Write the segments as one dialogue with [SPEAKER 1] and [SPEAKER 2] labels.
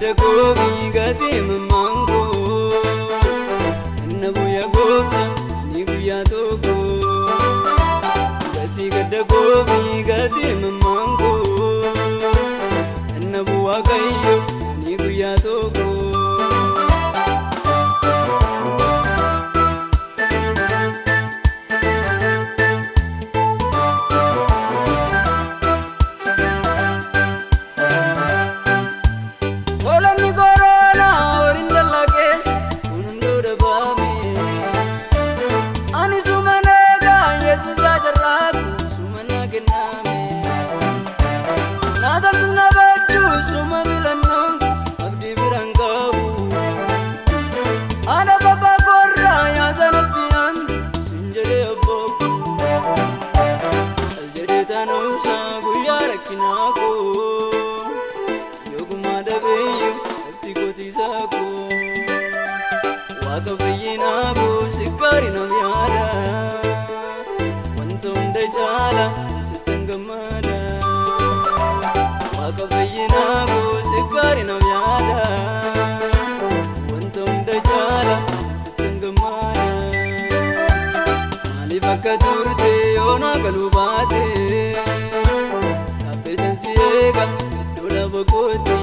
[SPEAKER 1] Gadda koofi gatii imimmaan koo inna guyyaa goofta ni guyyaa tokko. Gatii gadda koofi gatii imimmaan koo inna bu'aa kayyo ni guyyaa tokko. Hoolonni koronaa horiin dallaa keessa kun hunduu dhabaame. Ani suma nagaa Yesuus ajarraaku suma naa kenname. Naa toltu na baddu suma filannoon abdii biraan qabu. Haadha babbaa korraa yaasanatti aantu sin jedhee abbooku. Al jedhee taanumsa guyyaa rakkinaa koo. Yoogummaa dhabeeyyu lafti qotiisaa koo. Waaqa fayyinaa koo sikkaari nam yaada. Wanta hunda caala sittan gammada. Waaqa fayyinaa koo sikkaari nam yaada. Wanta hunda caala sittan gammada. Maaliif akka turte yoona galuu baate? Dhaabbetan si eega iddoo dhaaba kooti.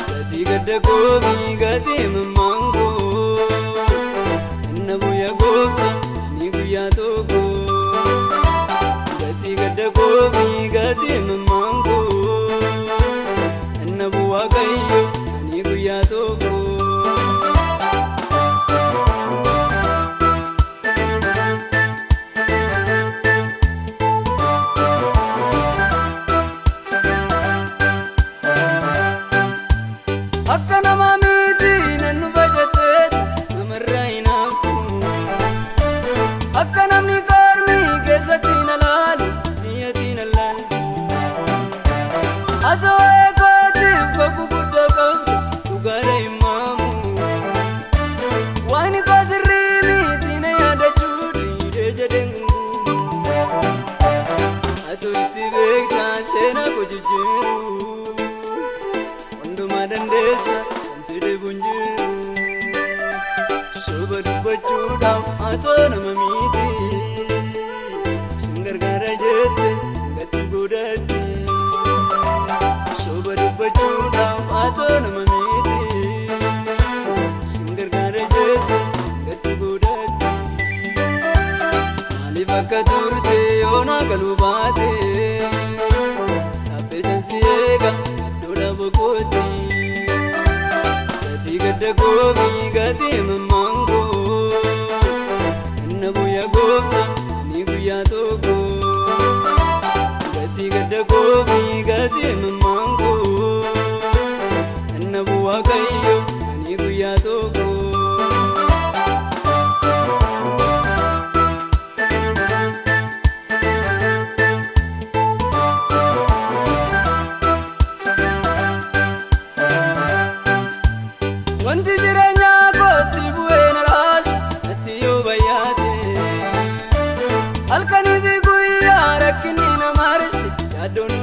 [SPEAKER 1] Gatii gadda koofi gatii imimmaan koo inna guyyaa goofta ni guyyaa tokko. Gatii gadda koofi gatii imimmaan koo inna bu'aa kayyo ni guyyaa tokko. Akka nama miti nan nu bajatteetu namarraa hin haftu. Akka namni qarmii keessatti na laalu si'atti na laaltu. Asawaa kootiif kokkuu guddaa qabdu dhugaadha himaamu. Waan koo sirrii miti na yaadachuu dhiiree jedheen gungumu. Ati itti beektaa seenaa koo jijjiiru. Hundumaa dandeessa kan si dhibu hin jiru. Soba dubbachuudhaaf atoo nama miti. Sin gargaara jette gatti godhatti. Soba dubbachuudhaaf atoo nama miti. Sin gargaara jette gatti godhatti. Maaliif akka turte yoona galuu baate? Dhaabbetan si eega iddoo dhaaba kooti. Gatii gadda koofi gatii imimmaan koo inna guyyaa goofta ni guyyaa tokko. Gatii gadda koofi gatii imimmaan koo inna bu'aa kayyo ni guyyaa tokko. Wanti jireenyaa kootti bu'ee na raasu natti yoo bayyaate. Halkanii fi guyyaa rakkinni na marse yaaddoon